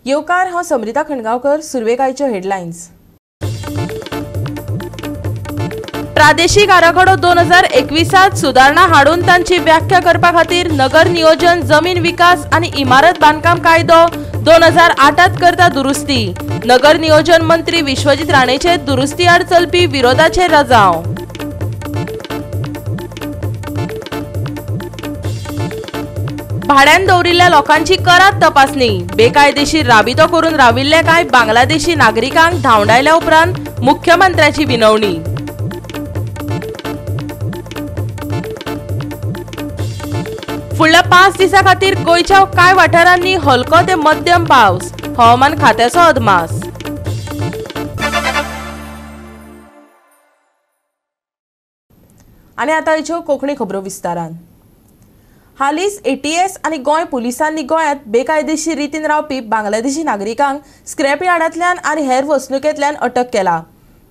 येवकार, हांव समरिता खणगांवकर. सुरवेक आयच्यो हेडलायन्स. प्रादेशीक आराखडो 2021 सुदारणा हाडून तांची व्याख्या करपा खातीर नगर नियोजन, जमीन विकास आनी इमारत बांदकाम कायदो 2008 करता दुरुस्ती. नगर नियोजन मंत्री विश्वजीत राणेचे दुरुस्ती आड चलपी विरोधाचेर रजांव. भाड्यान दवरिल्ल्या लोकांची करात तपासणी. बेकायदेशीर राबितो करून राविल्ल्या कांय बांगलादेशी नागरिकांक धांवडायल्या उपरांत मुख्यमंत्र्याची विनवणी. फुडल्या 5 दिसां खातीर गोंयच्या कांय वाठारांनी हलको ते मध्यम पावस, हवामान खात्याचो अदमास. आनी आतां आयच्यो कोंकणी खबरो विस्तारान. हालींच एटीएस आनी गोंय पुलिसांनी गोंयांत बेकायदेशीर रितीन रावपी बांगलादेशी नागरिकांक स्क्रॅप यार्डांतल्यान आनी हेर वसणुकेंतल्यान अटक केला.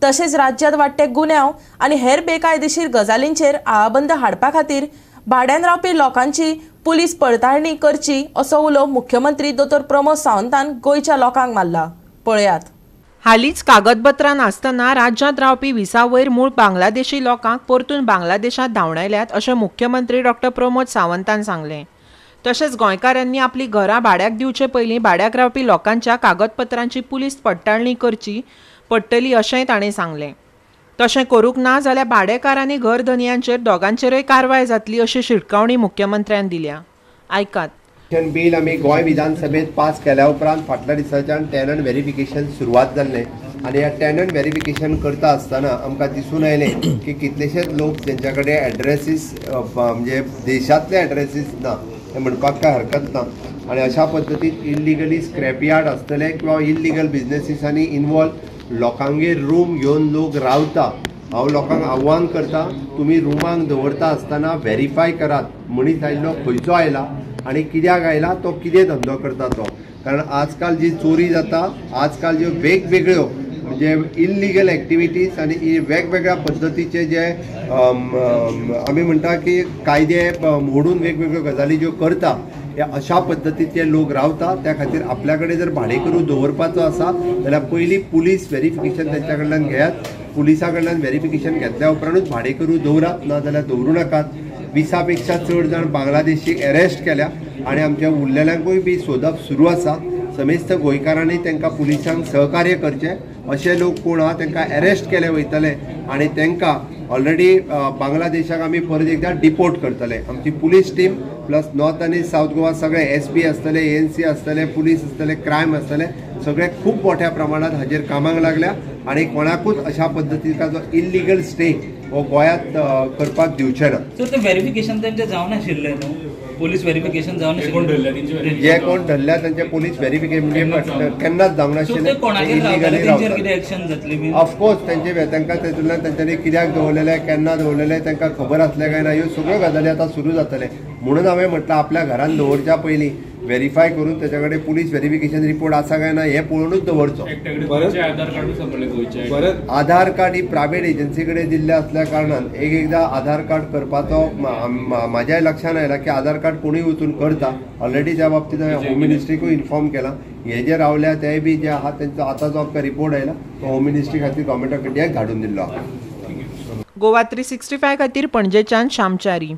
तशेंच राज्यांत वाडटे गुन्यांव आनी हेर बेकायदेशीर गजालींचेर आळाबंद हाडपा खातीर भाड्यान रावपी लोकांची पुलीस पडताळणी करची असो उलो मुख्यमंत्री दोतोर प्रमोद सावंतान गोंयच्या लोकांक मारला. पळयात. हालींच कागदपत्रां नासतना राज्यांत रावपी 20 वयर मूळ बांगलादेशी लोकांक परतून बांगलादेशांत धांवडायल्यात अशें मुख्यमंत्री डॉक्टर प्रमोद सावंतान सांगलें. तशेंच गोंयकारांनी आपली घरां भाड्याक दिवचे पयलीं भाड्याक रावपी लोकांच्या कागदपत्रांची पुलीस पडटाळणी करची पडटली अशेंय ताणें सांगलें. तशें करूंक ना जाल्यार भाडेकार आनी घर धनयांचेर दोगांचेरूय कारवाय जातली अशी शिटकावणी मुख्यमंत्र्यान दिल्या. आयकात. बील आमी गोंय विधानसभेत पास केल्या उपरांत फाटल्या दिसाच्यान टेनंट व्हेरिफिकेशन सुरवात जाल्लें आनी ह्या टेनंट व्हेरिफिकेशन करता आसतना आमकां दिसून आयलें की कितलेशेच लोक जेंच्या कडेन एड्रेसीस म्हणजे देशांतले एड्रेसीस ना हें म्हणपाक कांय हरकत ना आनी अशा पद्दतीन इल्लिगली स्क्रॅप यार्ड आसतले किंवा इल्लिगल बिजनेसिसांनी इनवॉल्व लोकांगेर रूम घेवन लोक रावता. हांव लोकांक आव्हान करता, तुमी रुमांक दवरता आसतना व्हेरीफाय करात मनीस आयिल्लो खंयचो आयला आनी कित्याक आयला, तो कितें धंदो करता तो. कारण आजकाल जी चोरी जाता, आजकाल ज्यो वेगवेगळ्यो म्हणजे इल्लिगल एक्टिविटीज आनी वेगवेगळ्या पद्दतीचे जे आमी म्हणटा की कायदे मोडून वेगवेगळ्यो गजाली ज्यो करता, ह्या अशा पद्दतीचे लोक रावता. त्या खातीर आपल्या कडेन जर भाडेकरू दवरपाचो आसा जाल्यार पयलीं पुलीस व्हेरिफिकेशन तेंच्या कडल्यान घेयात. पुलिसा कडल्यान व्हेरिफिकेशन घेतल्या उपरांतूच भाडेकरू दवरात, ना जाल्यार दवरूं नाकात. 20 पेक्षा चड जाण बांगलादेशी अरेस्ट केल्या आनी आमच्या उरलेल्यांकूय बी सोदप सुरू आसा. समेस्त गोंयकारांनी तांकां पुलिसांक सहकार्य करचें. अशे लोक कोण आहा तांकां अरेस्ट केले वयतले आनी तांकां ऑलरेडी बांगलादेशाक आमी परत एकदां डिपोर्ट करतले. आमची पुलीस टीम प्लस नॉर्थ आनी सावथ गोवा सगळे एस पी आसतले, एएनसी आसतले, पुलीस आसतले, क्रायम आसतले, सगळे खूब मोठ्या प्रमाणात हाजेर कामाक लागल्या आनी कोणाकूच अशा पद्दतीचा जो इल्लिगल स्टे हो गोंयांत करपाक दिवचे ना. सर, ते व्हेरिफिकेशन तांचें जावनाशिल्लें न्हू? Police verification जावनाशिल्लें. जे कोण धरल्या तांचे पुलीस व्हेरिफिकेशन म्हणजे केन्नाच जावनाशिल्लें. ऑफकोर्स तांचे तांकां तातूंतल्यान तांच्यांनी कित्याक दवरलेलें, केन्ना दवरलेलें तांकां खबर आसलें काय ना, ह्यो सगळ्यो गजाली आतां सुरू जातले. म्हणून हांवें म्हटलां आपल्या घरान दवरच्या पयलीं व्हेरीफाय करून त्याच्या कडेन पुलीस व्हेरिफिकेशन रिपोर्ट आसा काय ना हें पळोवनूच दवरचो. आधार कार्ड ही प्रायव्हेट एजन्सी कडेन दिल्लें आसल्या कारणान एक एकदां आधार कार्ड करपाचो म्हाज्याय लक्षान आयला की आधार कार्ड कोणूय वचून करता. ऑलरेडी त्या बाबतींत हांवें होम मिनिस्ट्रीकूय इन्फॉर्म केलां. हे जे रावल्या तेय बी जे आहा तेंचो आतां जो आमकां रिपोर्ट आयला तो होम मिनिस्ट्री खातीर गव्हर्मेंट ऑफ इंडियाक धाडून दिल्लो आहा. गोवा 365 खातीर पणजेच्यान श्यामचारी.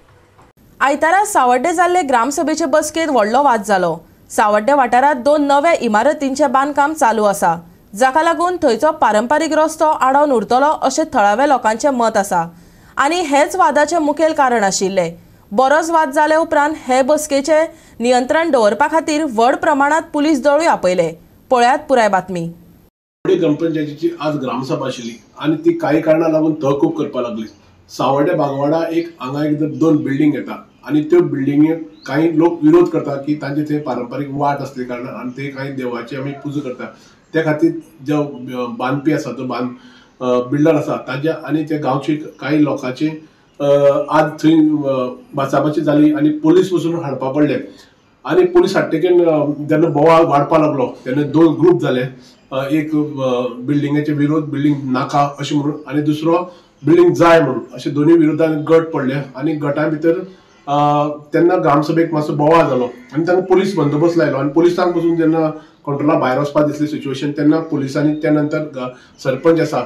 आयतारा सावड्डे जाल्ले ग्रामसभेचे बसकेंत व्हडलो वाद जालो. सावड्डे वाठारांत 2 नव्या इमारतींचें बांदकाम चालू आसा, जाका लागून थंयचो पारंपारीक रस्तो आडावन उरतलो अशें थळाव्या लोकांचें मत आसा आनी हेच वादाचें मुखेल कारण आशिल्लें. बरोच वाद जाले उपरांत हे बसकेचें नियंत्रण दवरपा खातीर व्हड प्रमाणांत पुलीस दळूय आपयले. पळयात पुराय बातमी. ग्रामपंचायतीची आज ग्रामसभा आशिल्ली आनी ती कांय कारणां लागून तहकूब करपाक लागली. सावड्डे बागवाडा एक हांगा एक 2 बिल्डींग येता आनी त्यो बिल्डिंगेक कांय लोक विरोध करता की तांचे थंय पारंपारीक वाट आसले कारणान आनी ते कांय देवाची आमी पुजा करता, त्या खातीर जो बांदपी आसा तो बिल्डर आसा ताज्या आनी त्या गांवचे कांय लोकांचे आज थंय बाचाबाची जाली आनी पोलीस वचून हाडपा पडले आनी पोलीस हाडटकीर जेन्ना बोवाळ वाडपा लागलो तेन्ना दोन ग्रूप जाले, एक बिल्डिंगेचे विरोध बिल्डींग नाका अशें म्हणून आनी दुसरो बिल्डींग जाय म्हणून, अशे दोनूय विरोधान गट पडले आनी गटा भितर तेन्ना ग्रामसभेक मातसो बोवाळ जालो आनी तांकां पोलीस बंदोबस्त लायलो आनी पोलिसांक पसून जेन्ना कंट्रोला भायर वचपाक दिसली सिच्युएशन तेन्ना पोलिसांनी त्या नंतर सरपंच आसा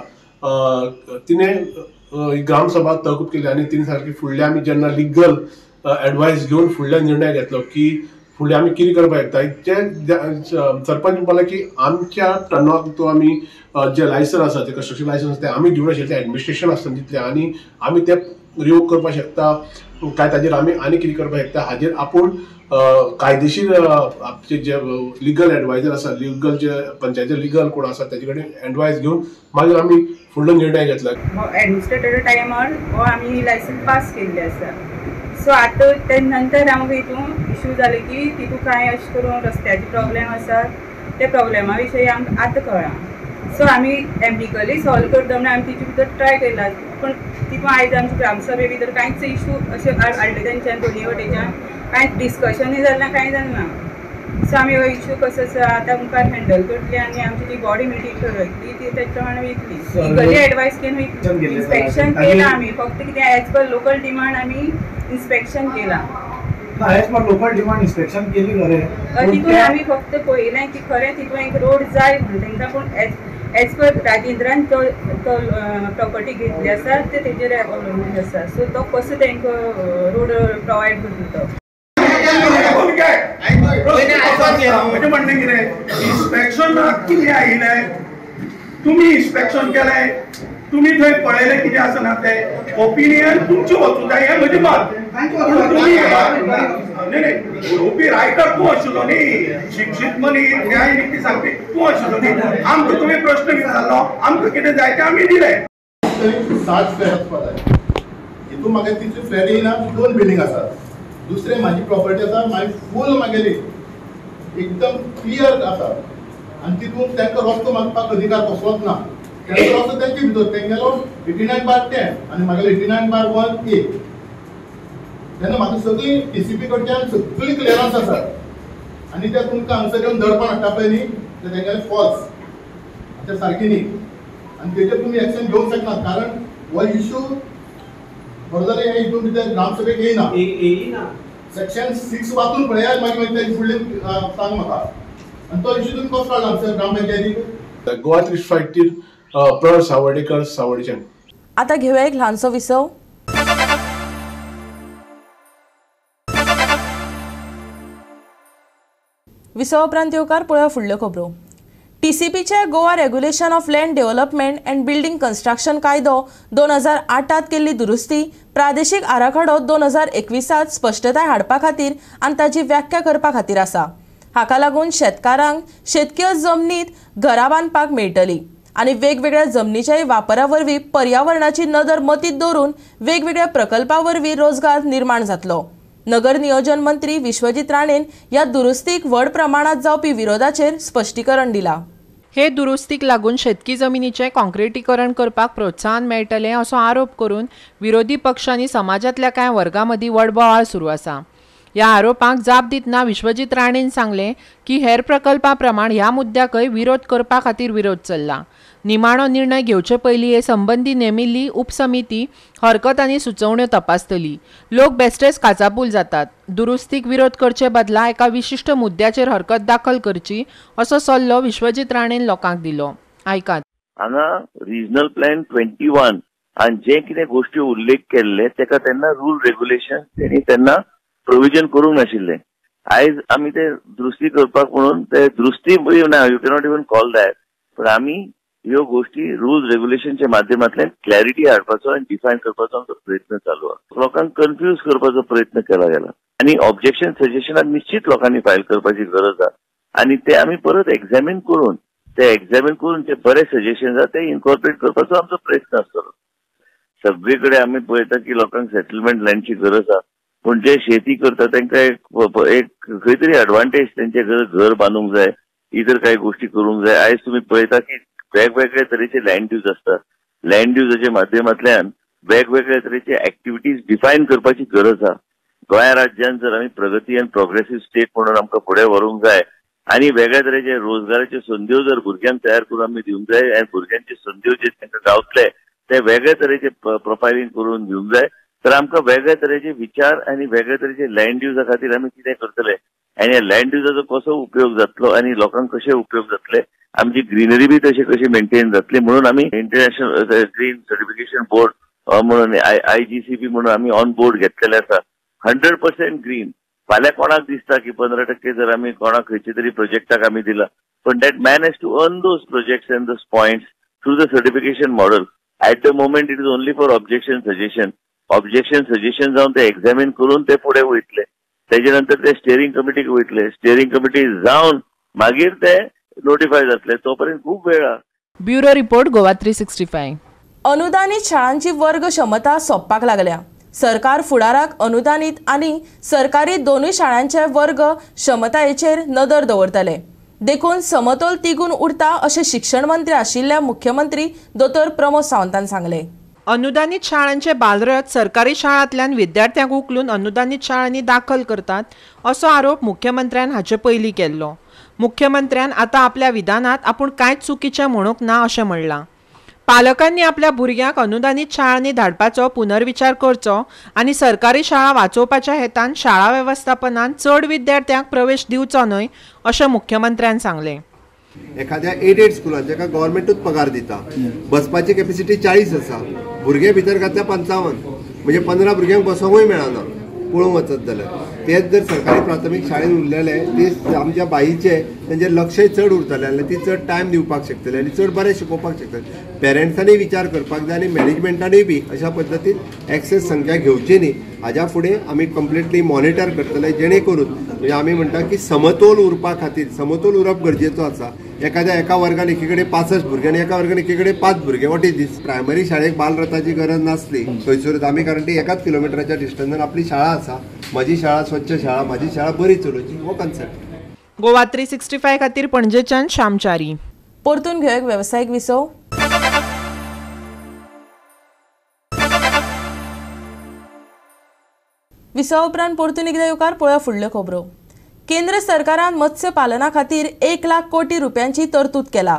तिणें ग्रामसभा तहकूब केली आनी तिणें सारकी फुडले आमी जेन्ना लिगल एडवायस घेवन फुडले निर्णय घेतलो की फुडें आमी कितें करपाक शकता. जे सरपंच म्हणपाक की आमच्या टर्नाक तो आमी जे लायसन्स आसा ते कंस्ट्रक्शन लायसन्स आसा ते आमी दिवंक नाशिल्लें, तें एडमिनिस्ट्रेशन आसता तितलें आनी आमी तें रिवोक करपाक शकता काय ताजेर आमी आनी कितें करपाक शकता हाजेर आपूण कायदेशीर आमचे जे लिगल एडवायजर आसा, लिगल जे पंचायती लिगल कोण आसा ताजे कडेन एडवायस घेवन मागीर आमी फुडलो निर्णय घेतला. एडमिनिस्ट्रेटर टायमार हो आमी लायसन्स पास केल्लें आसा. सो आतां ते नंतर आमकां हितून इशू जाले की तितून कांय अशें करून रस्त्याचे प्रॉब्लेम आसा, ते प्रॉब्लेमा विशयी आमकां आतां कळ्ळां. सो आमी एमिकली सॉल्व करता म्हणून आमी तिचे भितर ट्राय केला, पूण तितून आयज आमच्या ग्रामसभे भितर कांयच इशू अशें हाडले तेंच्यान दोनी वटेच्यान कांयच डिस्कशनूय जालें ना, कांय जालें ना. सो आमी हो इशू कसो आसा आतां मुखार हँडल करतली आनी आमची जी बॉडी मिटींग ठरयतली ती तेच्या प्रमाणे वयतली, लिगली एडवायस घेवन वयतली. इन्स्पेक्शन केलां आमी, फक्त कितें एज पर लोकल डिमांड आमी इन्स्पेक्शन केलां. As per local demand inspection केली खरें, तितून आमी फक्त पळयलें की खरें तितून एक रोड जाय म्हणून तांकां, पूण एज पर राजेंद्रान तो प्रॉपर्टी घेतली आसा ते तेजेर अवलंबून आसा. सो तो कसो तांकां रोड प्रोवायड करता तो. म्हजें म्हणणें कितें, इन्स्पेक्शनाक कितें आयिल्लें, तुमी इन्स्पेक्शन केलें, तुमी थंय पळयलें कितें आसा ना तें, ओपिनियन तुमचें वचूं जाय हें म्हजें मत. तुमी न्ही न्ही उलोवपी रायटर तूं आशिल्लो न्ही, शिक्षीत मनीस न्याय निती सांगपी तूं आशिल्लो न्ही, आमकां तुमी प्रश्न विचारलो, आमकां कितें जाय तें आमी दिलें. 7 फ्लॅट वचपा जाय, हितून म्हाका तितले फ्लॅट येयना, 2 बिल्डींग आसात. दुसरें म्हाजी प्रॉपर्टी आसा मागीर फूल म्हागेली एकदम क्लियर आसा आनी तितून तांकां रस्तो मागपाक अधिकार कसलोच ना. तेंचो रस्तो तेंचे भितर, तेंगेलो 89/10 आनी म्हागेलो 89/1A. तेन्ना म्हाका सगळी टीसीपी कडच्यान सगळी क्लियरन्स आसा आनी ते तुमकां हांगसर येवन दडपण हाडटा पळय न्ही, ते तेंगेले फॉल्स, ते सारकी न्ही आनी तेजेर तुमी एक्शन घेवंक शकना, कारण हो इशू बरो जाल्यार हे हितून भितर ग्रामसभेक येयना. सेक्शन 6 वाचून पळयात, मागीर मागीर तेजी फुडली सांग म्हाका. आनी तो इशू तुमी कसो काडला आमच्या ग्रामपंचायतीक? गोवा 350 प्रणव सावर्डेकर, सावर्डेच्यान. आतां घेवया एक ल्हानसो विसव. विसवा उपरांत येवकार पळोवया फुडल्यो खबरो. टीसीपीचे Goa regulation of land development and building construction कायदो 2008 केल्ली दुरुस्ती प्रादेशीक आराखडो 2021 स्पश्टताय हाडपा खातीर आनी ताची व्याख्या करपा खातीर आसा. हाका लागून शेतकारांक शेतकीय जमनीत घरां बांदपाक मेळटली आनी वेगवेगळ्या जमनीच्याय वापरा वरवीं पर्यावरणाची नदर मतींत दवरून वेगवेगळ्या प्रकल्पा वरवीं रोजगार निर्माण जातलो. नगर नियोजन मंत्री विश्वजीत राणेन ह्या दुरुस्तीक व्हड प्रमाणात जावपी विरोधाचेर स्पश्टीकरण दिला. हे दुरुस्तीक लागून शेतकी जमिनीचें काँक्रिटीकरण करपाक प्रोत्साहन मेळटलें असो आरोप करून विरोधी पक्षांनी समाजांतल्या कांय वर्गां मदीं व्हड बोवाळ सुरू आसा. ह्या आरोपांक जाप दितना विश्वजीत राणेन सांगलें की हेर प्रकल्पा प्रमाण ह्या मुद्द्याकय विरोध करपा खातीर विरोध चल्ला. निमाणो निर्णय घेवचे पयलीं हे संबंदी नेमिल्ली उपसमिती हरकत आनी सुचोवण्यो तपासतली. लोक बेस्टेच काचाबूल जातात. दुरुस्तीक विरोध करचे बदला एका विशिश्ट मुद्द्याचेर हरकत दाखल करची असो सल्लो विश्वजीत राणेन लोकांक दिलो. आयकात. हांगा रिजनल प्लॅन 21 आनी जे कितें गोश्टी उल्लेख केल्ले तेका तेन्ना रूल रेग्युलेशन तेणी तेन्ना प्रोविजन करूंक नाशिल्लें. आयज आमी ते दुरुस्ती करपाक म्हणून ते दुरुस्ती ना, you cannot even call that, पूण आमी ह्यो गोष्टी रूल्स रेग्युलेशनच्या माध्यमांतल्यान क्लॅरिटी हाडपाचो आनी डिफायन करपाचो आमचो प्रयत्न चालू आसा. लोकांक कन्फ्यूज करपाचो प्रयत्न केला गेला आनी ऑब्जेक्शन सजेशनाक निश्चित लोकांनी फायल करपाची गरज आसा आनी ते आमी परत एग्जामीन करून ते एग्जामीन करून जे बरे सजेशन आसा ते इनकॉर्पोरेट करपाचो आमचो प्रयत्न आसतलो. सगळे कडेन आमी पळयता की लोकांक सेटलमेंट लँडची गरज आसा, पूण जे शेती करता तांकां एक खंय तरी एडवांटेज, तेंचे घर बांदूंक जाय, इतर कांय गोष्टी करूंक जाय. आयज तुमी पळयता की वेगवेगळे तरेचे लँड यूज आसता. लँड युजाच्या माध्यमांतल्यान वेगवेगळ्या तरेचे ऍक्टिव्हिटीज डिफायन करपाची गरज आसा. गोंया राज्यान जर आमी प्रगती आनी प्रोग्रेसीव स्टेट म्हणून आमकां फुडें व्हरूंक जाय आनी वेगळ्या तरेचे रोजगाराच्यो संद्यो जर भुरग्यांक तयार करून आमी दिवंक जाय आनी भुरग्यांचे संद्यो जे तांकां गावतले ते वेगळे तरेचे प्रोफायलिंग करून दिवंक जाय तर आमकां वेगळे तरेचे विचार आनी वेगळे तरेचे लँड युजा खातीर आमी कितें करतले आनी ह्या लँड युजाचो कसो उपयोग जातलो आनी लोकांक कशे उपयोग जातले, आमची ग्रीनरी बी तशी कशी मेंटेन जातली म्हणून आमी इंटरनॅशनल ग्रीन सर्टिफिकेशन बोर्ड म्हणून IGCB म्हणून आमी ऑन बोर्ड घेतलेले आसा. 100% ग्रीन. फाल्यां कोणाक दिसता की 15% जर आमी कोणाक खंयचे तरी प्रोजेक्टाक आमी दिला, पण that man has to earn those projects and those points through the certification model. At the moment it is only for objection suggestion. Objection suggestion जावन ते एक्झामीन करून ते फुडें वयतले, तेजे नंतर ते स्टिअरिंग कमिटीक वयतले, स्टिअरिंग कमिटी जावन मागीर ते नोटिफाय जातले, तो पर्यंत खूब वेळ आहा. Bureau report, Goa 365. अनुदानीत शाळांची वर्ग क्षमता सोंपपाक लागल्या. सरकार फुडाराक अनुदानीत आनी सरकारी दोनूय शाळांचे वर्ग क्षमतायेचेर नदर दवरतले, देखून समतोल तिगून उरता अशें शिक्षण मंत्री आशिल्ल्या मुख्यमंत्री दोतोर प्रमोद सावंतान सांगलें. अनुदानीत शाळांचे बालरथ सरकारी शाळांतल्यान विद्यार्थ्यांक उखलून अनुदानीत शाळांनी दाखल करतात असो आरोप मुख्यमंत्र्यान हाचे पयलीं केल्लो. मुख्यमंत्र्यान आतां आपल्या विधानांत आपूण कांयच चुकीचें म्हणूंक ना अशें म्हणलां. पालकांनी आपल्या भुरग्यांक अनुदानीत शाळांनी धाडपाचो पुनर्विचार करचो आनी सरकारी शाळा वाचोवपाच्या हेतान शाळा वेवस्थापनान चड विद्यार्थ्यांक प्रवेश दिवचो न्हय अशें मुख्यमंत्र्यान सांगलें. एखाद्या एडेड स्कुलान जाका गव्हर्मेंटूच पगार दिता, बसपाची कॅपेसिटी 40 आसा, भुरगे भितर घातल्या 55, म्हणजे 15 भुरग्यांक बसोवंकूय मेळना पळोवंक वचत जाल्यार. तेच जर सरकारी प्राथमीक शाळेन उरलेले ते आमच्या बाईचे तेंचें लक्षय चड उरतलें आनी ती चड टायम दिवपाक शकतले आनी चड बरें शिकोवपाक शकतले. पेरंट्सांनी विचार करपाक जाय आनी मॅनेजमेंटानूय बी अशा पद्दतीन एक्सेस संख्या घेवची न्ही. हाज्या फुडें आमी कंप्लिटली मॉनिटर करतले, जेणे करून म्हणजे आमी म्हणटा की समतोल उरपा खातीर समतोल उरप गरजेचो आसा. एखाद्या एका वर्गान एकी कडेन 65 भुरगे आनी एका वर्गान एकी कडेन 5 भुरगे, what is these? Primary शाळेक बालरथाची गरज नासली थंयसरूच आमी, कारण ती एकाच किलोमिटराच्या डिस्टन्सान आपली शाळा आसा. म्हजी शाळा स्वच्छ शाळा, म्हजी शाळा बरी चलोवची हो कन्सेप्ट. गोवा 365 खातीर पणजेच्यान श्यामचारी. परतून घेवया एक वेवसायीक विसव. विसवा उपरांत परतून एकदा येवकार. पळोवया फुडल्यो खबरो. केंद्र सरकारान मत्स्य पालना खातीर 1 लाख कोटी रुपयांची तरतूद केला.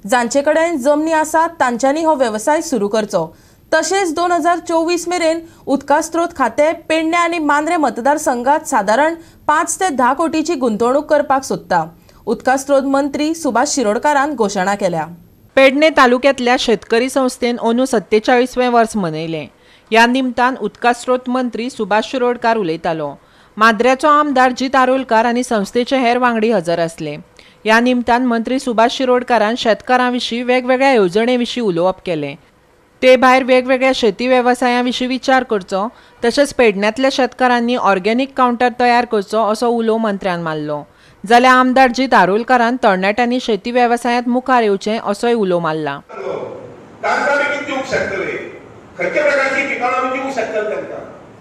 जांचे कडेन जमनी आसात तांच्यांनी हो वेवसाय सुरू करचो. तशेंच 2024 मेरेन उदका स्त्रोत खातें पेडणे आनी मांद्रे मतदारसंघात सादारण 5 ते 10 कोटीची गुंतवणूक करपाक सोदता. उदका स्त्रोत मंत्री सुभाष शिरोडकारान घोशणा केल्या. पेडणे तालुक्यांतल्या शेतकरी संस्थेन अंदू 47वें वर्स मनयलें. ह्या निमतान उदका स्त्रोत मंत्री सुभाष शिरोडकार उलयतालो. माद्र्याचो आमदार जीत आरोलकार आनी संस्थेचे हेर वांगडी हजर आसले. ह्या निमतान मंत्री सुभाष शिरोडकारान शेतकारां विशीं वेगवेगळ्या येवजणे विशीं उलोवप केलें. ते भायर वेगवेगळ्या शेती वेवसाया विशीं विचार करचो, तशेंच पेडण्यांतल्या शेतकारांनी ऑर्गेनीक कावंटर तयार करचो असो उलो मंत्र्यान मारलो. जाल्यार आमदार जीत आरोलकारान तरणाट्यांनी शेती वेवसायांत मुखार येवचें असोय उलो मारला.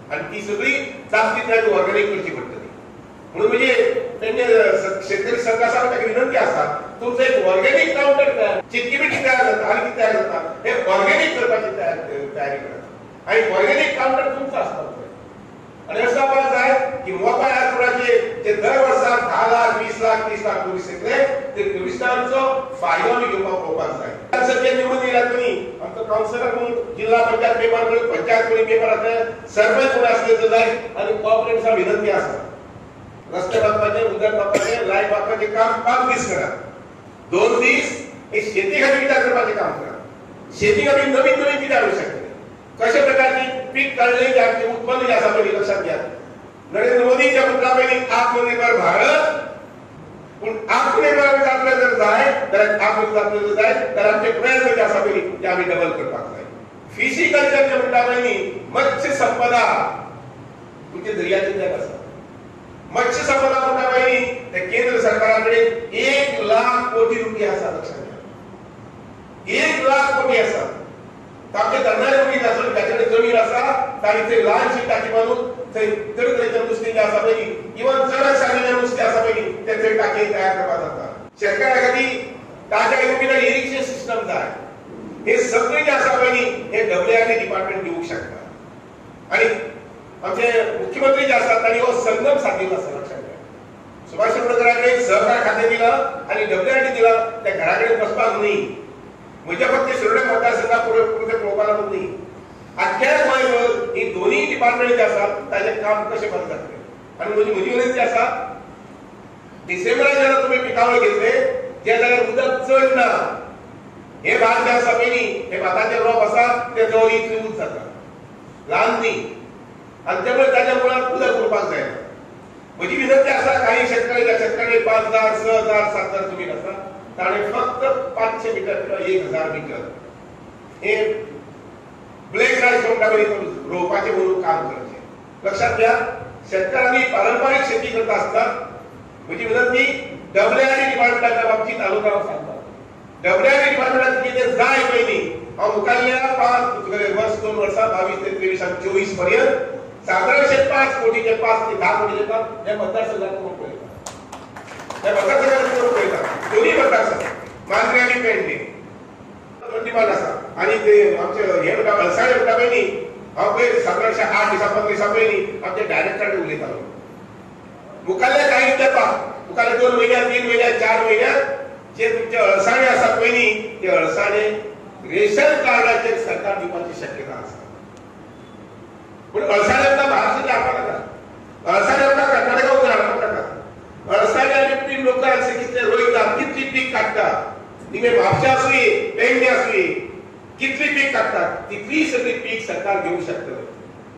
आनी ती सगळी जास्तीत जास्त ऑर्गेनीक करची पडटली. म्हणून म्हणजे तेंचे शेतकरी संघ आसा ताका विनंती आसा, तुमचो एक ऑर्गेनीक कावंटर तयार, चिक्की बिकी तयार जाता आनी कितें तयार जाता हे ऑर्गेनीक करपाची तयारी करात आनी ऑर्गेनीक कावंटर तुमचो आसपाक जाय. आनी अशें जावपाक जाय की मोपा एअरपोर्टाचेर जे दर वर्सा 10 लाख 20 लाख 30 लाख टुरिस्ट येतले ते टुरिस्टांचो फायदो आमी घेवपाक पळोवपाक जाय. सगळे निवडून येयल्यात न्ही, आमचो कावन्सिलर म्हणून जिल्हा पंचायत मेंबर म्हणून पंचायत कोणी मेंबर आसले, सरपंच कोण आसले तर जाय. आनी कॉर्पोरेट्सां विनंती आसा, रस्ते बांदपाचें, उदक बांदपाचें, लायट बांदपाचें काम 5 दीस करात, 2 दीस हे शेती खातीर विचार करपाचें काम करात. शेती खातीर नवीन नवीन कितें हाडूंक शकतले, कशे प्रकारची पीक काडलें की आमचें उत्पन्न जें आसा पळय लक्षात घेयात. नरेंद्र मोदीच्या उतरा पयलीं आत्मनिर्भर भारत, पूण आत्मनिर्भर जातले जर जाय जाल्यार आत्मनिर्भर जातले जर जाय जाल्यार आमचे प्रयत्न जे आसा पळय ते आमी डबल करपाक जाय. फिशिकल्चर जे म्हणटा पळय न्ही, मत्स्य संपदा तुमचे दर्याचे देग आसा. मत्स्य संपदा म्हणटा पळय न्ही ते केंद्र सरकारा कडेन 1 लाख कोटी रुपया आसा, लक्षात घ्या, 1 लाख कोटी आसा. तांचे तरणाटे भुरगीं आसून ताचे कडेन जमीन आसा, तांणी थंय ल्हानशी टाकी बांदून थंय तरेतरेचें नुस्तें जें आसा पळय, इवन चड सारकें नुस्तें आसा पळय तें थंय टाकयेन तयार करपाक जाता. शेतकारा खातीर ताज्या येवपी इरिगेशन सिस्टम जाय. हे सगळे जे आसा पळय न्ही हे डब्ल्यूआरडी डिपार्टमेंट दिवंक शकता. आनी आमचे मुख्यमंत्री जे आसात तांणी हो संगम साधिल्लो आसा, लक्षात घ्या. सुभाष शिरोडकरा कडेन सहकार खातें दिलां आनी डब्ल्यूआरडी दिलां, त्या घरा कडेन बसपाक न्ही. म्हज्या फक्त शिरोडे मतदारसंघा पुरतें पळोवपाक लागून न्ही, आख्ख्या गोंयभर ही दोनूय डिपार्टमेंट जे आसा ताजें काम कशें बरें जातलें. आनी म्हजी विनंती आसा, डिसेंबराक जेन्ना तुमी पिकावळ घेतले ज्या जाग्यार उदक चड ना, हे भात जे आसा पळय न्ही हे भाताचें रोप आसा तें जवळ इतलें उद जाता, ल्हान न्ही, आनी त्यामुळे ताच्या मुळांत उदक उरपाक जायना. म्हजी विनंती आसा, काही शेतकरी ज्या शेतकऱ्यांनी 5,000, 6,000, 7,000 जमीन आसा ताणें फक्त 500 मिटर किंवा 1,000 मिटर हे ब्लॅक रायस म्हणटा पळय रोवपाचें म्हणून काम करचें. लक्षात घ्या, शेतकऱ्यांनी पारंपारीक शेती करता आसतना म्हजी विनंती डब्ल्यूआरडी डिपार्टमेंटाच्या बाबतींत तालुका हांव सांगता, डब्ल्यूआरडी डिपार्टमेंटाक कितें जाय पळय न्ही, हांव मुखारल्या 5 वर्स 2 वर्सां 22 ते 23 आनी 24 पर्यंत सादारणशे 5 कोटीचे 5 ते 10 कोटीचे काम ह्या मतदारसंघात करून पळयता, ह्या मतदारसंघात करून पळयता. दोन्ही मतदारसंघ मांद्रे आनी पेडणे डिमांड आसा. आनी ते आमचे हे म्हणटा अळसाणे म्हणटा पळय न्ही, हांव पळय सादारणशे 8 दिसां 15 दिसां पळय न्ही आमच्या डायरेक्टराक उलयतालो, मुखारल्या काही तेंपाक मुखारल्या 2 म्हयन्यात 3 म्हयन्यात 4 म्हयन्यात जे तुमचे अळसाणे आसात पळय न्ही ते अळसाणे रेशन कार्डाचेर सरकार दिवपाची शक्यता आसा. पूण अळसाणे आमकां महाराष्ट्राचे हाडपाक नाका, अळसाणे आमकां कर्नाटका वचून हाडपाक नाका. अळसाणे आमी पीक लोकांक कितले रोयतात, कितली पीक काडटा, निमे म्हापशा आसुये पेडणे आसुये कितली पीक काडटात तितली सगळी पीक सरकार घेवंक शकतले.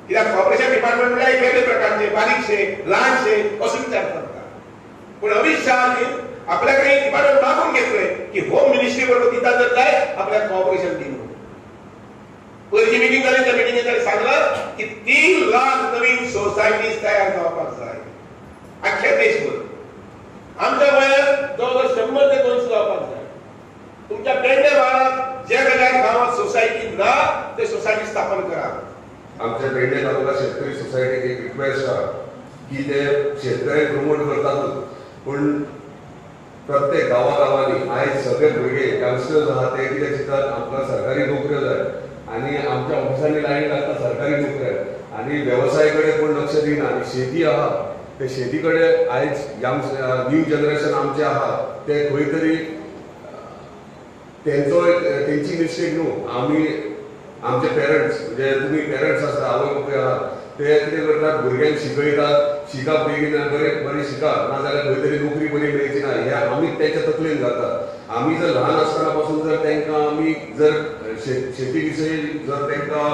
कित्याक कॉर्पोरेशन डिपार्टमेंट म्हणल्यार एक वेगळे प्रकारचे बारीकशे ल्हानशे असो विचार करता. पूण अमित शहा आपल्या कडेन डिपार्टमेंट मागून घेतले की होम मिनिस्ट्री बरोबर दिता जर जाय आपल्याक कॉर्पोरेशन दी म्हणून. पयलीं मिटींग जाली, त्या मिटिंगेत ताणें सांगलां की 3 लाख नवीन सोसायटीज तयार जावपाक जाय आख्ख्या देशभर. आमच्या गोंयांत जवळ जवळ 100 ते 200 जावपाक जाय. तुमच्या पेडणे वाठारांत ज्या जाग्यार गांवांत सोसायटी ना ते सोसायटी स्थापन करा. आमच्या पेडणे तालुका शेतकरी सोसायटीक एक रिक्वेस्ट आहा की ते शेतकऱ्यांक प्रमोट करतातूच, पूण प्रत्येक गांवा गांवांनी आयज सगळे भुरगे यंगस्टर्स आहा ते कितें चिंततात आमकां सरकारी नोकऱ्यो जाय आनी आमच्या ऑफिसांनी लायन लागता सरकारी नोकऱ्या आनी वेवसाय कडेन कोण लक्ष दिना. आनी शेती आहा ते शेती कडेन आयज यंग न्यू जनरेशन आमचे आहा ते खंय तरी तेंचो तेंची मिस्टेक न्हू, आमी आमचे पेरंट्स म्हणजे तुमी पेरंट्स आसता आवय बापूय आहा ते कितें करतात भुरग्यांक शिकयतात, शिका बेगीन बरें बरें शिका नाजाल्यार खंय तरी नोकरी बरी मेळची ना, हे आमी तेंच्या तकलेन घालतात. आमी जर ल्हान आसतना पासून जर तांकां आमी जर शेती विशयी जर तांकां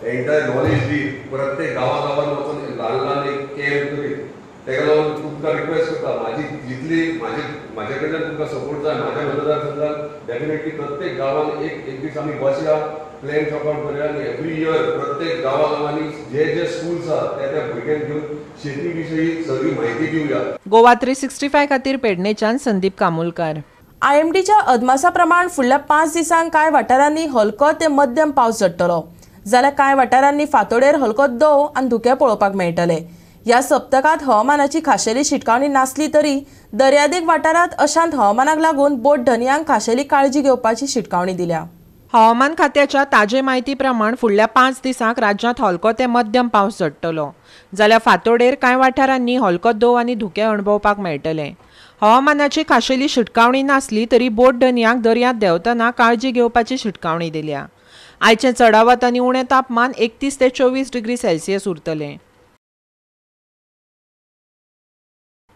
एंटायर नॉलेज दी, प्रत्येक गांवा गांवान वचून ल्हान ल्हान एक कॅम्प करीत, ताका लागून तुमकां रिक्वेस्ट करता, म्हाजी जितली म्हाजे कडल्यान तुमकां सपोर्ट जाय म्हाज्या मतदारसंघात डेफिनेटली प्रत्येक गांवान एक एक दीस आमी बसया, प्लॅन चॉक आउट करूया आनी एवरी इयर प्रत्येक गांवा गांवांनी जे जे स्कूल्स आहात त्या त्या भुरग्यांक घेवन शेती विशयी सगळी म्हायती दिवया. गोवा 365 खातीर पेडणेच्यान संदीप कामुलकार. आयएमडीच्या अदमासा प्रमाण फुडल्या 5 दिसांक कांय वाठारांनी हलको ते मध्यम पावस झडटलो, जाल्यार कांय वाठारांनी फांतोडेर हलको दव आनी धुकें पळोवपाक मेळटले. ह्या सप्तकांत हवामानाची खाशेली शिटकावणी नासली तरी दर्यादेग वाठारांत अशांत हवामानाक लागून बोट धनयांक खाशेली काळजी घेवपाची शिटकावणी दिल्या. हवामान खात्याच्या ताजे म्हायती प्रमाण फुडल्या 5 दिसांक राज्यांत हलको ते मध्यम पावस झडटलो, जाल्यार फांतोडेर कांय वाठारांनी हलको दव आनी धुकें अणभवपाक मेळटले. हवामानाची खाशेली शिटकावणी नासली तरी बोट धनयांक दर्यांत देंवतना काळजी घेवपाची शिटकावणी दिल्या. आयचें चडावत आनी उणें तापमान 31 ते 24 डिग्री सेल्सियस उरतलें.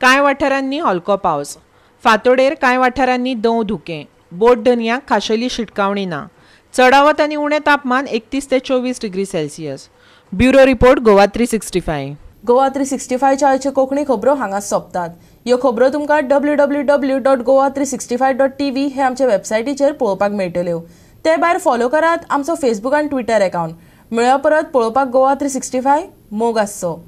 कांय वाठारांनी हलको पावस, फांतोडेर कांय वाठारांनी दव धुकें. बोट धनयांक खाशेली शिटकावणी ना. चडावत आनी उणें तापमान 31 ते 24 degree Celsius. Bureau report, Goa 365. Goa 365च्या आयच्यो कोंकणी खबरो हांगा सोंपतात. ह्यो खबरो तुमकां www.goa365.tv हे आमचे वेबसायटीचेर पळोवपाक मेळटल्यो. ते भायर फॉलो करात आमचो फेसबूक आनी ट्विटर अकावंट. मेळया परत पळोवपाक गोवा 365. मोग आसचो.